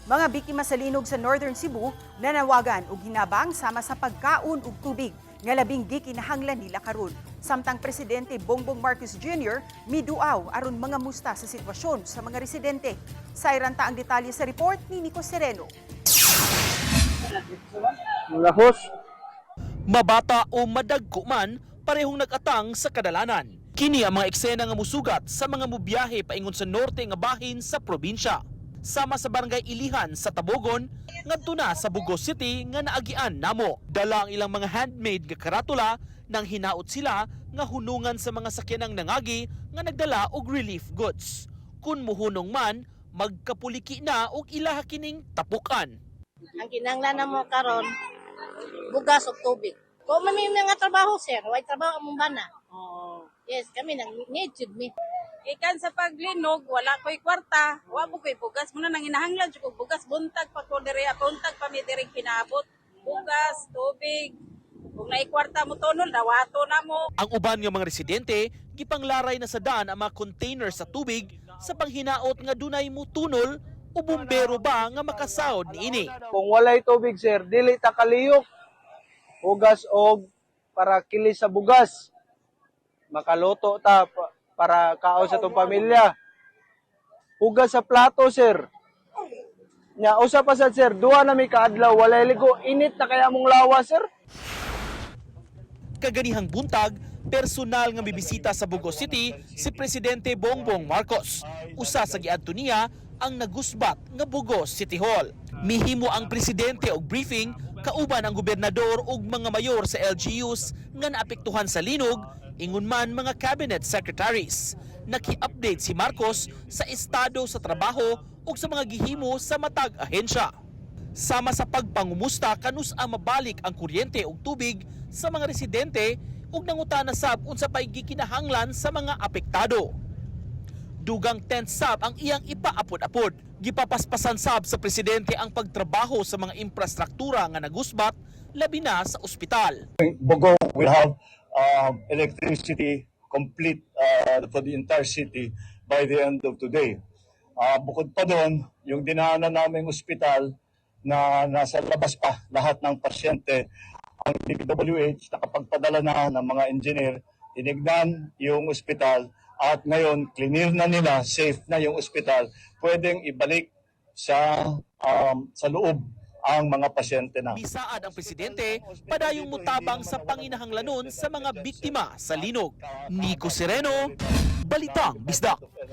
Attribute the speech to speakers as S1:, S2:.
S1: Mga biktima sa linog sa Northern Cebu nanawagan og hinabang sama sa pagkaon ug tubig nga labing gikinahanglan nila karon. Samtang Presidente Bongbong Marcos Jr. miduaw aron mangamusta sa sitwasyon sa mga residente. Sayran ta ang detalye sa report ni Nico Sereno.
S2: Lahos.
S3: Mabata o madagko man, parehong nag-atang sa kadalanan. Kini ang mga eksena nga musugat sa mga mubiyahe paingon sa norte nga bahin sa probinsya. Sama sa Barangay Ilihan sa Tabogon, ngadto na sa Bogo City nga naagian namo. Dala ang ilang mga handmade nga karatula nang hinaot sila nga hunungan sa mga sakyanang nangagi nga nagdala og relief goods. Kun muhunong man, magkapuliki na og ilaha kining tapukan.
S4: Ang kinahanglan namo karon, bugas ug tubig. Kung may mga trabaho, sir, way trabaho among bana. Yes, kami nang need jud mi.
S5: Ikan sa paglinog, wala ko'y kwarta, wa po ko'y bugas. Muna nang inahanglan jud kog bugas, buntag pa ko diri, buntag pa mi diri kinabot. Bugas, tubig. Kung naay kwarta mo tonol, dawato na mo.
S3: Ang uban nga mga residente gipanglaray na sa daan ang mga container sa tubig sa panghinaot nga dunay mutunol o bumbero ba nga makasahod niini.
S2: Kung walay tubig, sir, dili ta kaliyok. Hugas og para kili sa bugas. Makaluto ta para kaon sa tong pamilya. Hugas sa plato, sir. Nya usa pa sad, sir, duha na mi kaadlaw walay ligo, init na kaya mong lawas, sir.
S3: Kaganihang buntag, personal nga bibisita sa Bogo City si Presidente Bongbong Marcos. Usa sa giadto niya ang nagusbat nga Bogo City Hall. Mihimo ang presidente og briefing kauban ang gobernador ug mga mayor sa LGUs nga naapektuhan sa linog, ingon man mga cabinet secretaries. Naki-update si Marcos sa estado sa trabaho ug sa mga gihimo sa matag ahensya. Sama sa pagpangumusta kanus-a mabalik ang kuryente ug tubig sa mga residente ug nangutana sab unsa pay gikinahanglan sa mga apektado. Dugang tent sab ang iyang ipaapod-apod. Gipapaspasan sab sa presidente ang pagtrabaho sa mga infrastruktura nga nagusbat, labi na sa ospital.
S6: Bogo will have electricity complete for the entire city by the end of today. Bukod pa doon, yung dinaanan naming ospital na nasa labas pa lahat ng pasyente, ang DPWH nakapagpadala na ng mga engineer, tinignan yung ospital at ngayon clear na nila, safe na yung ospital, pwedeng ibalik sa loob ang mga pasyente na.
S3: Misaad ang presidente padayong mutabang sa panginahanglanon sa mga biktima sa linog. Nico Sereno, Balitang Bisdak.